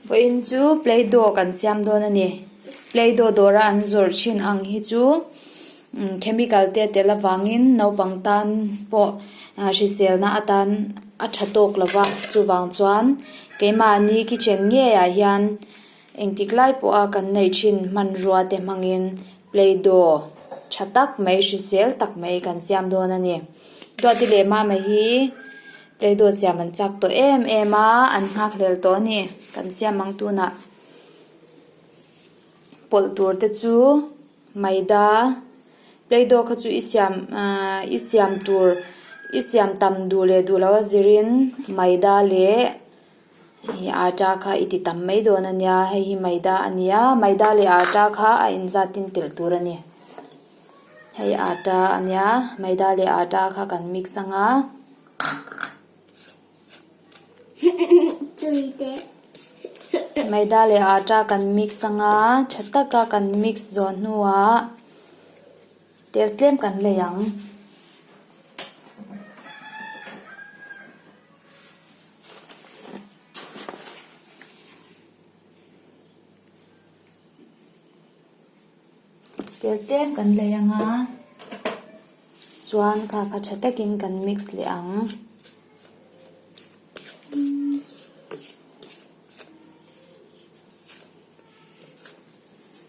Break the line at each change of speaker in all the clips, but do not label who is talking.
Vawiin chu play doh kan siam dawn a ni. Play doh dawra an zawrh thin ang hi chu chemical te a tel avangin naupang tan pawh hriselna atan a tha tawk lo va, chuvang chuan keimahni kitchen ngeiah hian engtik lai pawha kan neih thin hmanrua te hmangin play doh tha tak mai hrisel tak mai kan siam dawn a ni. Duati leh mama hi. Play-doh siam an chak tawh em em a, an nghakhlel tawh a ni. Kan siam ang tunah pawlh tur te chu maida play-doh kha chu i siam ahh i siam tur i siam tam duh leh duh loh a zirin maida leh ih atta kha i ti tam mai dawn a nia hei hi maida a ni a maida leh atta kha a inzatin telh tur a ni. Hei atta a nia maida leh atta kha kan mix ang a. Maida leh atta kan mix ang a tha taka kan mix zawh hnuah tel tlem kan lei ang. Tel tlem kan lei ang a chuan kha kha tha takin kan mix leh ang.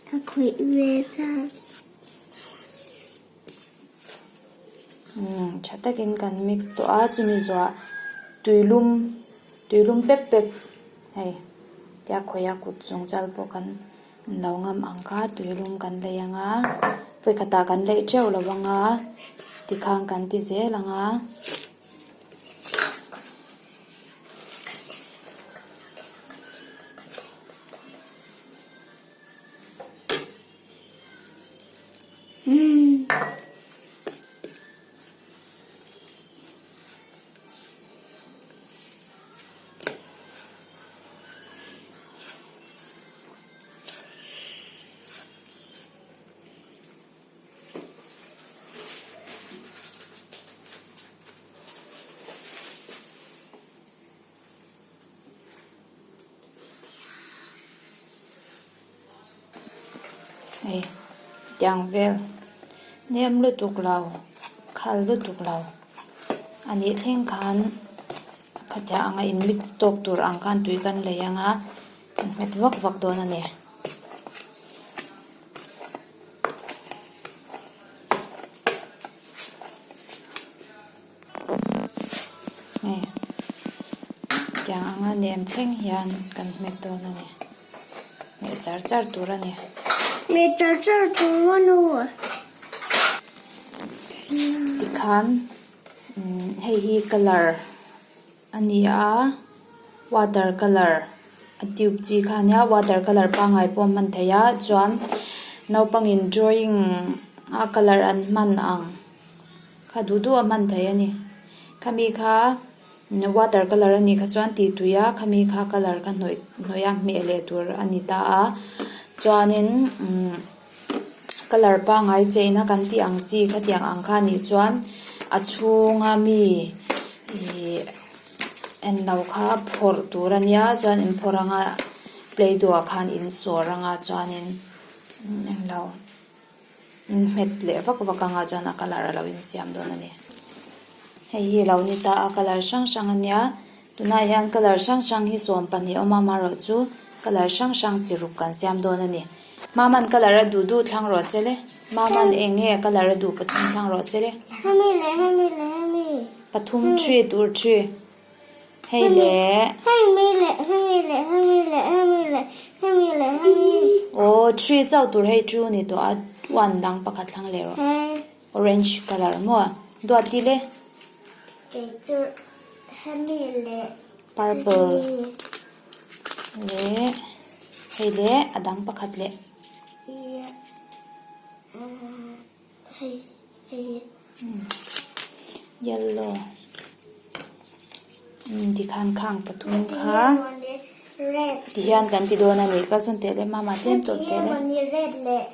Ka khawih ve chak.
Umm tha takin kan mix tawh a chumi zuah tuilum tuilum pep pep hei tia khawih a kut chung chal pawh kan Lo ngam ang kha tuilum kan lei ang a, vawikhatah kan leih teuh lo ang a, tikhan kan ti zel ang a. Hei tiang vel nem lutuk lo khal lutuk lo a nih thleng khan khatiang anga in mix tawk tur ang khan tui kan lei ang a. Kan hmet vak vak dawn a ni. Hei tiang anga nem thleng hian kan hmet dawn a ni. Hmeh char char tur a ni.
Hmeh char char tur a ni.
Tikhan hei hi colour. A ni a water colour a tube chi kha a nia water colour pangngai pawh a hman theih a chuan naupangin drawing a colour an hman ang kha duh duh a hman theih a ni khami kha water colour a nih kha chuan tih tui a khami kha colour kha hnawih hnawih a hmeh leh tur a ni ta a chuanin umm. Colour pangngai cheina kan tih ang chi khatiang ang kha nih chuan a chhunga mi ihh en lo kha phawrh tur a nia chuan in phawrh anga play doh ah khan in sawr anga chuanin englo in hmet leh vak vak anga chuan a colour a lo insiam dawn a ni. Hei hi a lo ni ta a colour hrang hrang a nia tunah hian colour hrang hrang hi 12 a awm a amaherawhchu colour hrang hrang chi ruk kan siam dawn a ni. Maman colour a duh duh thlang rawh se le. Maman eng nge colour a duh pathum thlang rawh se le.
Hemi leh hemi leh hemi.
Pathum three tur three. Hei le.
Hemi leh hemi leh hemi leh hemi leh hemi leh hemi.
Aw three chauh tur hei two ni tawh a one dang pakhat thlang leh rawh. Orange colour maw? Duati le.
Kei chu hemi leh.
Purple. Leh hei leh a dang pakhat leh. Yellow tikhan khang pathum kha tihian kan ti dawn a ni kalsawn teh leh mama tlem tawp teh leh.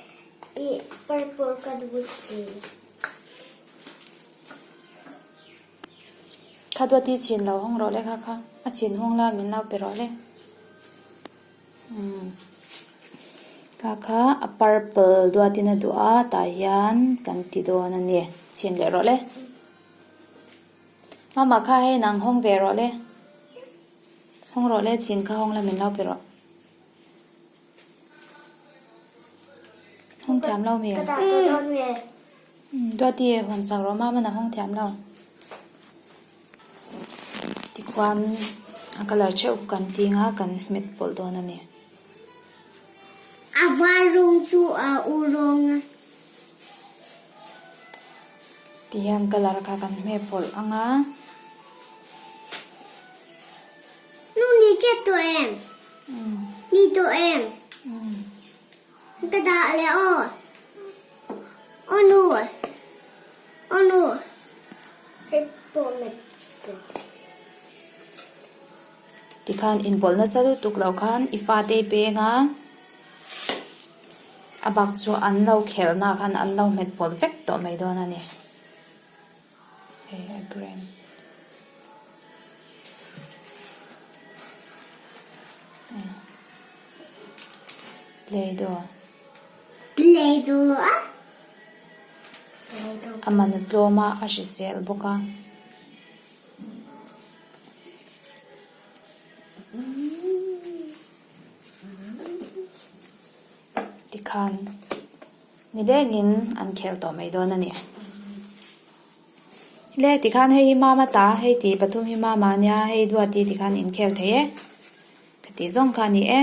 Kha duati chhin lo hawng rawh le kha kha. A chhin hawng la min lo pe rawh le. Umm kha kha a purple duatin a duh a tah hian kan ti dawn a ni. Chhin leh rawh le. Mama kha hei nang hawng ve rawh le. Hawng rawh le chhin kha hawng la min lo pe rawh. Hawng thiam lo mi? Duati hawn sak rawh mama na hawng thiam lo. Tikhuan a colour theuh kan ting a kan hmet pawlh dawn a ni.
A var rawng chu a u rawng a.
Tihian colour kha kan hmeh pawlh ang a.
Nu ni tep tawh em? Ni tawh em? Ka dah leh aw. Aw nu. Aw nu. Hei pawh met tawh.
Tikhan inbawlh nasa lutuk loh khan i fate i peng a, a bak chu an lo khelhna khan an lo hmet pawlh vek tawh mai dawn a ni. Hei a green. Play-doh.
Play-doh a.
A man a tlawm a, a hrisel bawk a. Tikhan nilengin an khel tawh mai dawn a ni. Le tikhan hei hi mama ta hei tih pathum hi mama ania hei duati tikhan inkhel thei e ka tih zawng kha a ni e.